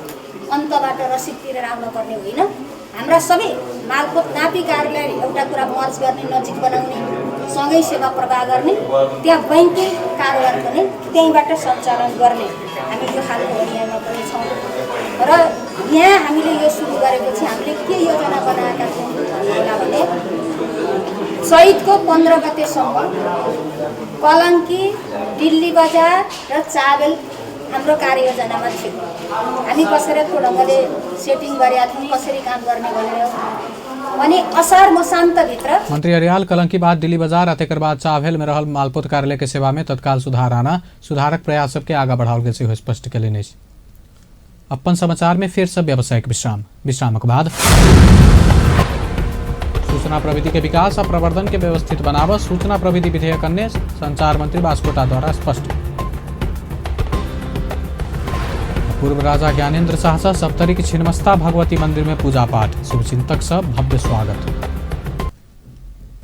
अन्तबाट रसिद तिरेर आउनु पर्ने होइन। हाम्रा सबै मालपोत नापी कार्यालय एउटा कुरा मर्ज गर्ने, नजिक बनाउने, सँगै सेवा प्रवाह गर्ने, त्यहाँ बैंकिङ कारोबार पनि त्यहीँबाट सञ्चालन गर्ने हामी यो खालको अभियानमा पनि छौँ। र यहाँ हामीले यो सुरु गरेपछि हामीले के योजना बनाएका छौँ भने चैतको 15 गतेसम्म कलंकी, दिल्ली बजार र चाबेल हाम्रो कार्ययोजनामा थियो। हामी कसरी त्यो ढङ्गले सेटिङ गरेका थियौँ, कसरी काम गर्ने भनेर अनि असार मसान्तभित्र मंत्री अरियाल कलंकी बाद दिल्ली बाजार आ तेकर बाद चाभेल में रहल मालपोत कार्यालय के सेवा में तत्काल सुधार आना सुधारक प्रयास सबके आगा बढ़ाओल गेल सेहो स्पष्ट केलनि। अपन समाचार में फिर से व्यावसायिक विश्रामक बाद सूचना प्रविधि के विकास और प्रवर्धन के व्यवस्थित बनाव सूचना प्रविधि विधेयक अन्य संचार मंत्री बास्कोटा द्वारा स्पष्ट। पूर्व राजा ज्ञानेन्द्र शाह सा सप्तरी की छिन्नमस्ता भगवती मंदिर में पूजा पाठ शुभचिंतक सब भव्य स्वागत।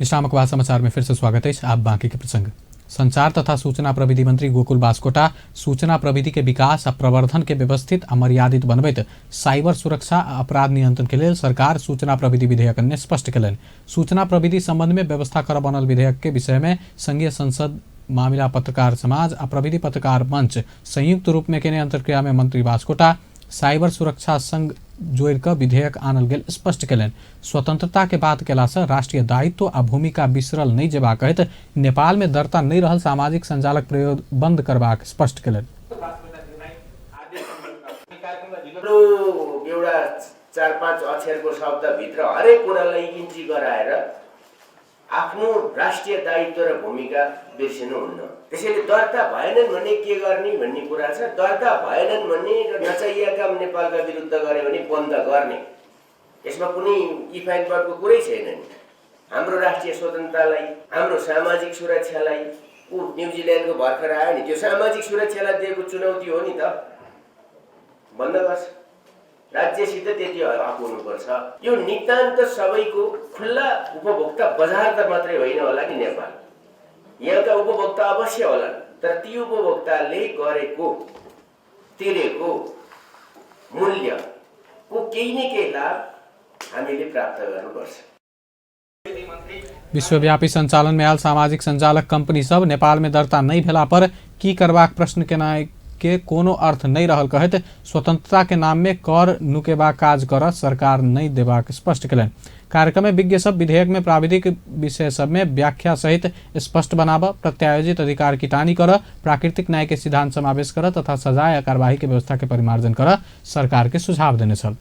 विश्रामक बाद समाचार में फिर से स्वागत है। आप बाकी के प्रसंग संचार तथा सूचना प्रविधि मंत्री गोकुल बास्कोटा सूचना प्रविधि के विकास आ प्रवर्धन के व्यवस्थित आ मर्यादित बनबैत साइबर सुरक्षा आ अपराध नियंत्रण के लिए सरकार सूचना प्रविधि विधेयक ने स्पष्ट केलनि। सूचना प्रविधि संबंध में व्यवस्था कर बनल विधेयक के विषय में संघीय संसद मामला पत्रकार समाज आ प्रविधि पत्रकार मंच संयुक्त रूप में केने अंतर्क्रिया में मंत्री बास्कोटा साइबर सुरक्षा संग जोड़ कर विधेयक आनल गेल स्पष्ट केलनि। स्वतंत्रता के बात केला से राष्ट्रीय दायित्व आ भूमिका बिसरल नहीं जेबा कहत नेपाल में दर्ता नहीं रहल सामाजिक संजालक प्रयोग बंद करबाक स्पष्ट केलनि। एउटा 4-5 अक्षरको शब्दभित्र हरेक कुरालाई इन्ट्री गराएर आफ्नो राष्ट्रिय दायित्व र भूमिका बिर्सिनुहुन्न। त्यसैले दर्ता भएनन् भन्ने के गर्ने भन्ने कुरा छ। दर्ता भएनन् भन्ने र नचाहिएका काम नेपालका विरुद्ध गरे भने बन्द गर्ने, यसमा कुनै इफेक्टको कुरै छैन नि। हाम्रो राष्ट्रिय स्वतन्त्रतालाई, हाम्रो सामाजिक सुरक्षालाई न्युजिल्यान्डको भर्खर आयो नि, त्यो सामाजिक सुरक्षालाई दिएको चुनौती हो नि त, बन्द गर्छ। राज्यसित त्यति हक हुनुपर्छ। यो नितान्त सबैको खुल्ला उपभोक्ता बजार त मात्रै होइन होला नि नेपाल। यहाँका उपभोक्ता अवश्य होला, तर ती उपभोक्ताले गरेको तिरेको मूल्यको केही न केही लाभ हामीले प्राप्त गर्नुपर्छ। विश्वव्यापी संचालन में आयल सामाजिक संजालक कंपनी सब नेपाल में दर्ता नहीं भेला पर की करबाक प्रश्न केना के कोनो अर्थ नहीं रहल कहत स्वतंत्रता के नाम में कर नुकेबा काज कर सरकार नहीं देबाक स्पष्ट केलनि। कार्यक्रम में विज्ञ सब विधेयक में प्राविधिक विषय सब में व्याख्या सहित स्पष्ट बनाव, प्रत्यायोजित अधिकार की टानी कर, प्राकृतिक न्याय के सिद्धांत समावेश कर तथा सजाय या कार्यवाही के व्यवस्था के परिमार्जन कर सरकार के सुझाव देने छल।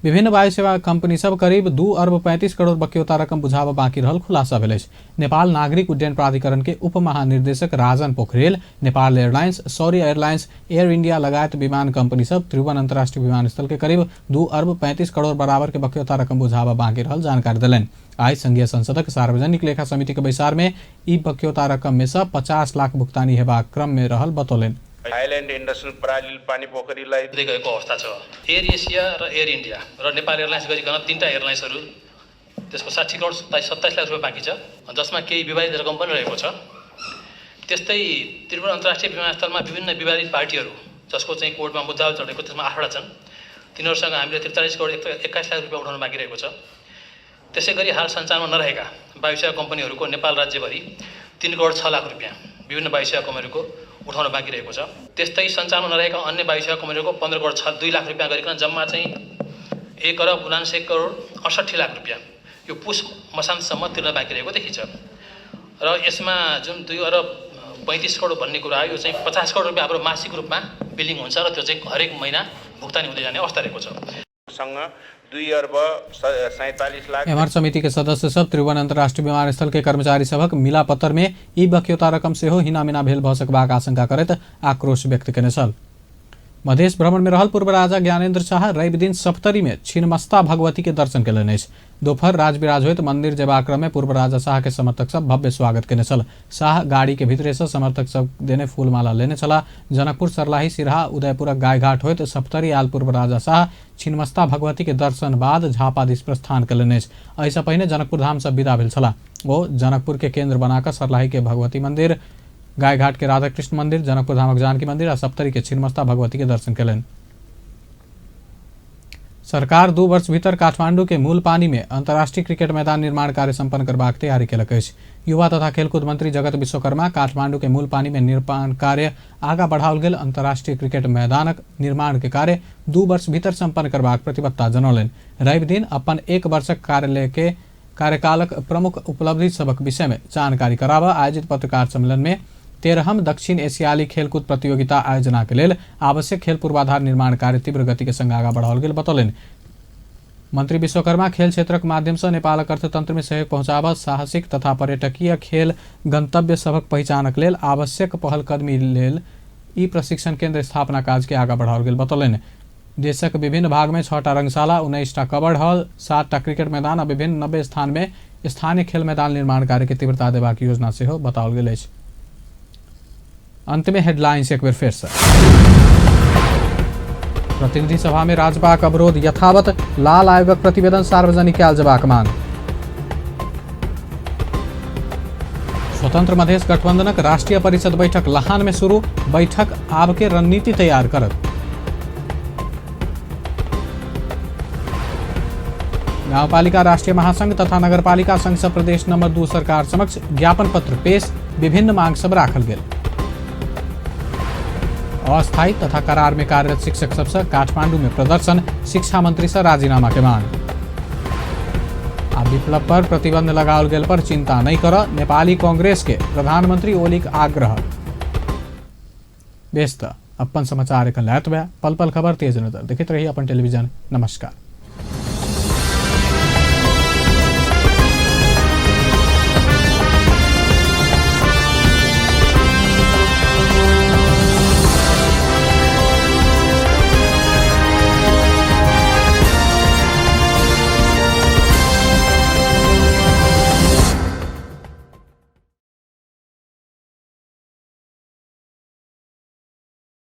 विभिन्न वायु सेवा कंपनी सब करीब 2 अर्ब 35 करोड़ बक्यौता रकम बुझाव बाँकी रहल खुलासा भेल। नेपाल नागरिक उड्डयन प्राधिकरण के उप महानिर्देशक राजन पोखरेल नेपाल एयरलाइंस, सौर्य एयरलाइंस, एयर इंडिया लगायत विमान कंपनी सब त्रिभुवन अंतर्राष्ट्रीय विमानस्थल के करीब 2 अर्ब 35 करोड़ बराबर के बक्यौता रकम बुझाव बाँकी रहल जानकारी दिलन। आज संघीय संसदक सार्वजनिक लेखा समिति के बैसार में ई बक्यौता रकम में से 50 लाख भुक्तानी हेबाक क्रम में रहल बतौलन। आइल्यान्ड इन्डस्ट्रियल प्रालिल पानी पोखरीलाई गएको अवस्था छ। एयर एसिया र एयर इन्डिया र नेपाल एयरलाइन्स गरिकन 3टा एयरलाइन्सहरू त्यसको 60 करोड 27 लाख रुपियाँ बाँकी छ, जसमा केही विवादित रकम पनि रहेको छ। त्यस्तै त्रिभुवन अन्तर्राष्ट्रिय विमानस्थलमा विभिन्न विवादित पार्टीहरू जसको चाहिँ कोर्टमा मुद्दा चढेको त्यसमा 8वटा छन्। तिनीहरूसँग हामीले 43 करोड 21 लाख रुपियाँ उठाउन बाँकी रहेको छ। त्यसै गरी हाल सञ्चालनमा नरहेका वायुसेवा कम्पनीहरूको नेपाल राज्यभरि 3 करोड 6 लाख रुपियाँ विभिन्न वायुसेवा कम्पनीहरूको उठाउन बाँकी रहेको छ। त्यस्तै सञ्चालनमा नरहेका अन्य वायुसेवा कम्पनीहरूको 15 करोड 2 लाख रुपियाँ गरिकन जम्मा चाहिँ 1 अर्ब 79 करोड 68 लाख रुपियाँ यो पुस मसान्तसम्म तिर्न बाँकी रहेको देखिन्छ। र यसमा जुन 2 अर्ब 35 करोड भन्ने कुरा यो चाहिँ 50 करोड रुपियाँ हाम्रो मासिक रूपमा बिलिङ हुन्छ र त्यो चाहिँ हरेक महिना भुक्तानी हुँदै जाने अवस्था रहेको छ। सँग 2 अर्ब 47 लाख। एमआर समिति के सदस्य सब त्रिभुवन अंतर्राष्ट्रीय विमानस्थल के कर्मचारी सबक मिलापत्र में ई बक्यौता रकम से हो हिनामिना भेल भ सकबाक आशंका करत आक्रोश व्यक्त केने छल। मधेश भ्रमण में रहल पूर्व राजा ज्ञानेन्द्र शाह रवि दिन सप्तरी में छिन्नमस्ता भगवती के दर्शन केलनि। दोपहर राजविराज होइत मंदिर जेबाक क्रम में पूर्व राजा शाह के समर्थक सब भव्य स्वागत केने छल। शाह गाड़ी के भीतरे से समर्थक सब देने फूलमाला लेने छला। जनकपुर, सर्लाही, सिरहा, उदयपुर गायघाट होइत सप्तरी आल पूर्व राजा शाह छिन्नमस्ता भगवती के दर्शन बाद झापा दिस प्रस्थान केलनि। ऐसा पहिने जनकपुर धाम सब विदा भेल छला। वो जनकपुर के केंद्र बनाकर सर्लाही के भगवती मंदिर, गायघाट के राधाकृष्ण मंदिर, जनकपुर धामक जानकी मंदिर और सप्तरी के छिन्नमस्ता भगवती के दर्शन केलन। सरकार 2 वर्ष भीतर काठमांडू के मूल पानी में अंतर्राष्ट्रीय क्रिकेट मैदान निर्माण कार्य संपन्न करबाक तैयारी केलक अछि। युवा तथा खेलकूद मंत्री जगत विश्वकर्मा काठमांडू के मूल पानी में निर्माण कार्य आगा बढ़ाओल गेल अंतर्राष्ट्रीय क्रिकेट मैदानक निर्माण के कार्य 2 वर्ष भीतर संपन्न करबाक प्रतिबद्धता जनौलनि। रवि दिन अपन 1 वर्षक कार्यालय के कार्यकालक प्रमुख उपलब्धि सबक विषय में जानकारी करावा आयोजित पत्रकार सम्मेलन में 13हम दक्षिण एशियाली खेलकूद प्रतियोगिता आयोजना के लेल आवश्यक खेल पूर्वाधार निर्माण कार्य तीव्र गति के संग आगा बढ़ाओल गेल बतौलनि। मंत्री विश्वकर्मा खेल क्षेत्रक माध्यम से नेपालक अर्थतंत्र में सहयोग पहुंचाबा, साहसिक तथा पर्यटकीय खेल गंतव्य सबक पहचानक लेल आवश्यक पहल कदमी लेल ई प्रशिक्षण केंद्र स्थापना काज के आगा बढ़ाओल गेल बतौलनि। देशक विभिन्न भाग में 6टा रंगशाला, 19टा कबर्ड हॉल, 7टा क्रिकेट मैदान और विभिन्न 90 स्थान में स्थानीय खेल मैदान निर्माण कार्य के तीव्रता देबाक योजना से हो बताओल गेल अछि। अंत में हेडलाइंस एक बेर फिर से। प्रतिनिधि सभा में राज्यपाल अवरोध यथावत, लाल आयोगक प्रतिवेदन सार्वजनिक कयल जेबाक मांग। स्वतंत्र मधेश गठबंधनक राष्ट्रीय परिषद बैठक लाहान में शुरू, बैठक आब के रणनीति तैयार करत। गांवपालिका राष्ट्रीय महासंघ तथा नगरपालिका संघ से प्रदेश नंबर 2 सरकार समक्ष ज्ञापन पत्र पेश, विभिन्न मांग सब राखल गेल। अस्थायी तथा करार में कार्यरत शिक्षक सबसे काठमांडू में प्रदर्शन, शिक्षा मंत्री से राजीनामा के मांग। आ विप्लव पर प्रतिबंध लगाओल गेल पर चिंता नहीं कर, नेपाली कांग्रेस के प्रधानमंत्री ओलीक आग्रह। व्यस्त अपन समाचार पल पल खबर तेज नजर देखते रहिए अपन टेलीविजन। नमस्कार।